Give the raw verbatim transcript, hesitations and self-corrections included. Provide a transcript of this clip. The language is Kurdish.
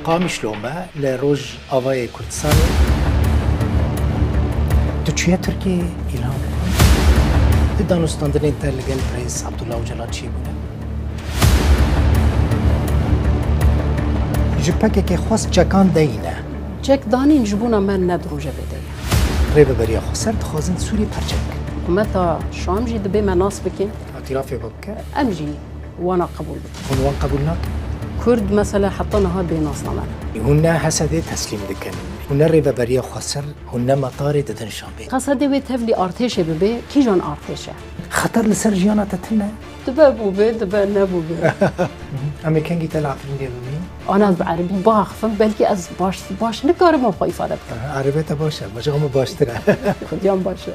Qamişlo me li Rojavayê Kurdistanê. Tu çûye Tirkiyeyê, Îlham? Di danûstandinên te li gel Birêz Abdullah Ocalan çêbûne? Ji P K K xwest çekan deyne. Çek danîn ji bona me ne di Rojavê de ye. Rêveberiya Xweser dixwazin Sûriyê perçe bikin. Hikûmeta Şam jî dibê me nas bikin. Îtirafê xwe bike. Em jî wana qebûl bikin. Hûn wan qebûl nakin? Kurd mesela heta niha bê nasnamen. Hûn ne Hesedê teslîm dikin. Hûn ne Rêveberiya Xweser, hûn ne Metarê didin Şamê. Qesedê wê tevlî artêşê bibe, kîjan artêş e? Xeter li ser jiyana te tune? Dibe bûbe, dibe nebûbe. Em ê kengî te li Efrînê bibînin? Ana ez bi erebî biaxifim, belkî ez baş, baş nikarim xwe îfade bikim. Aha, erebê te baş e, ma ji xwe min baştir e. Kurdiyan baş e.